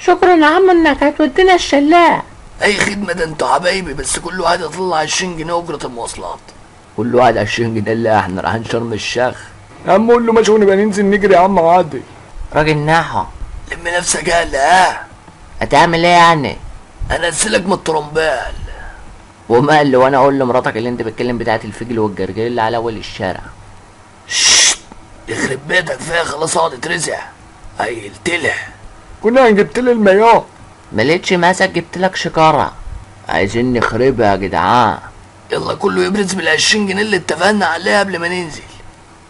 شكرا يا عم انك هتودينا الشلاع. اي خدمة، ده انتوا حبايبي، بس كل واحد يطلع 20 جنيه اجرة المواصلات. كل واحد 20 جنيه؟ لا احنا رايحين شرم الشيخ. يا عم قول له ماشي ونبقى ننزل نجري يا عم عادي. راجل ناحو، لم نفسك يالا. ها هتعمل ايه يعني؟ انزلك من الطرمبال. وما قال له وانا اقول لمراتك اللي انت بتكلم بتاعت الفجل والجرجير اللي على اول الشارع. ششت، يخرب بيتك فيها، خلاص اقعد اترزع. هيلتلح. كنا هنجبت لي المايوه. ملقتش ماسك جبت لك شكاره. عايزين نخربها يا جدعان. يلا كله يبرز بال20 جنيه اللي اتفقنا عليها قبل ما ننزل.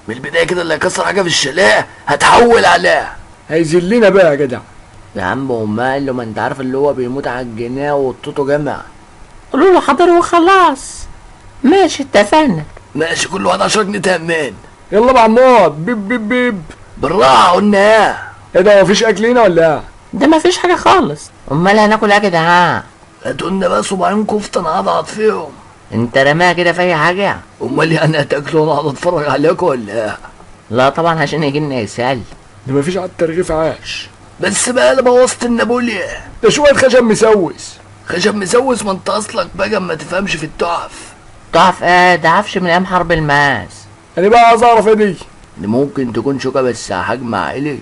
من البداية كده اللي هيكسر حاجة في الشاليه هتحول عليها. هيذلنا بقى يا جدع. يا عم وما قال له ما انت عارف اللي هو بيموت على الجنيه وطوطه جمع. قولوا له حاضر وخلاص. ماشي اتفقنا. ماشي، كل واحد 10 جنيه تأمين. يلا يا عماد. بيب بيب بيب. بالراحة قلنا ايه؟ ايه ده، مفيش اكل هنا ولا ايه؟ ده مفيش حاجة خالص. امال هناكل ايه يا جدعان؟ هاتولنا بقى صباعين كفته نعضعض فيهم. انت رماها كده في اي حاجة؟ امال يعني هتاكلوا وانا اقعد اتفرج عليكم ولا ايه؟ لا طبعا، عشان يجي لنا يسال. ده مفيش على الترغيف عاش. بس بقى انا بوظت النابوليا. ده شوية خشب مسوس. خشب مسوس؟ ما انت اصلك بقى ما تفهمش في التحف. تحف ايه ده؟ عفش من ايام حرب الماس. انا بقى عايز اعرف ايه دي. دي ممكن تكون شوكه بس حجم عائلي.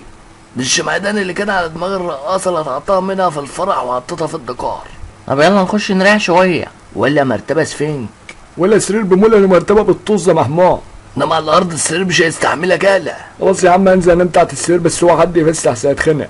دي الشمعدان اللي كان على دماغ الرقاصه اللي اتعطاها منها في الفرح وحطيتها في الديكور. طب يلا نخش نريح شوية. ولا مرتبه سفنج. ولا سرير بمولة ومرتبة بالطز يا محمود. انما على الارض السرير مش هيستحملك. يالا خلاص يا عم انزل انام تحت السرير، بس هو حد يفسح سيتخنق.